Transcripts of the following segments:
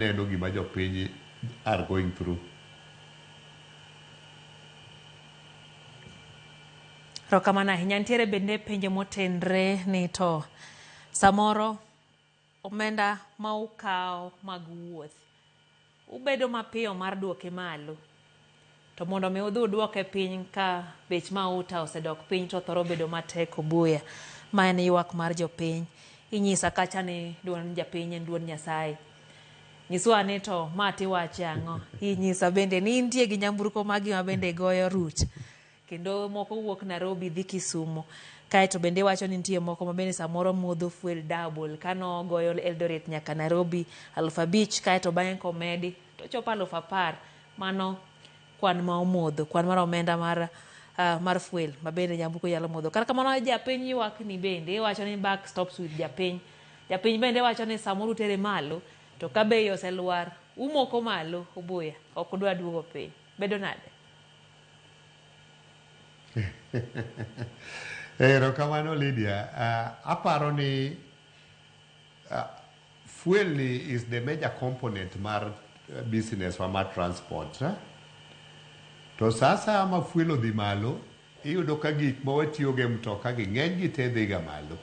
neno gima jopiny are going through. Erokamano ahinya. Nitiere bende penjo motenre ni to samoro omenda ma ukawo mag wuoth ubedo mapiyo mar duoke malo to mondo mi udhi uduoke piny ka bech mauta osedok piny to thoro bedo matek obuya. Ma en ywak mar jopiny. Inyisa kacha ni duond japiny en duond Nyasaye. Nyiswa ni to ma tiwache ang'o? Inyisa bende ni intie gi nyamburko magi ma bende goyo ruch. Kendo moko wuok Nairobi dhi Kisumo. Kaeto bende iwacho ni nitie moko ma bende samoro modho fuel double. Kano goyo Eldoret nyaka Nairobi 5000 kaeto bang'e komedi to chopo 10,000. Mano kwan ma omodho, kwan mar omenda mar fuel ma bende nyamburko nyalo modho. Kata kamano japiny ywak ni bende iwacho ni buck stops with japiny. Japiny bende wacho ni samoro utere malo to ka bei oselwar umoko malo obuya ok udwa duogo piny. Bedo nade? Erokamano Lydia. Aparo ni fuel ni is the major component mar business wa mar transport. Eh? To sa asaya ma fuel odhi malo, iyudo ka gik ma watiyogo e mtoka gi ng'eny gi te dhiga malo.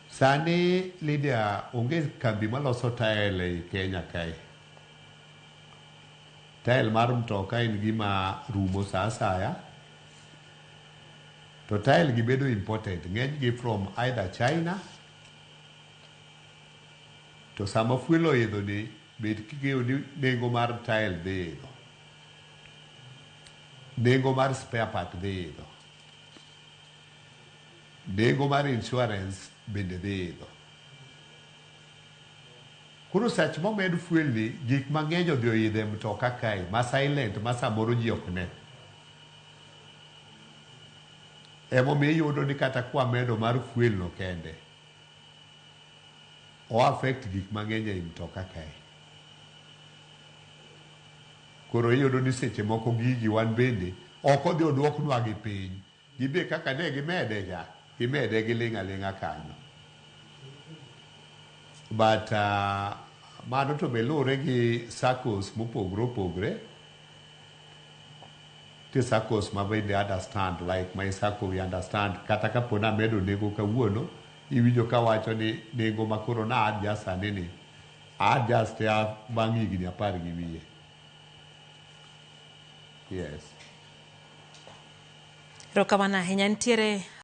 Sani Lydia onge kambi maloso tael ei Kenya kae. Tael mar mtoka en gima rumo sa asaya. To tael gi bedo imported, ng'eny gi from either China. To sama fuel oidho ni, bed king'eyo ni nengo mar tael dhi idho. Nengo mar spare part dhi idho. Nengo mar insurance bende dhi idho. Koro sach momed fuel ni, gik mang'eny odhi oidho e mtoka kae, ma silent ma samoro ji ok ne. Emomiyo iyudo ni kata kwamedo mar fuel no kende, o affect gik mang'eny ei mtoka kae. Koro iyudo ni seche moko gigi wan bende ok odhi oduoknwa gi piny. Gibe kaka ne gimede cha, gimede giling' aling'a kanyo. But mano to be luwore gi SACCOs mopogore opogore. Nitie SACCOs ma bende understand like my SACCO we understand kata kapo ni amedo nengo kawuono, iwinjo kawacho ni nengo ma koro na adjust sani ni, a adjust ya bang' higni apar gi wiye. Yes. Erokamano ahinya. Nitiere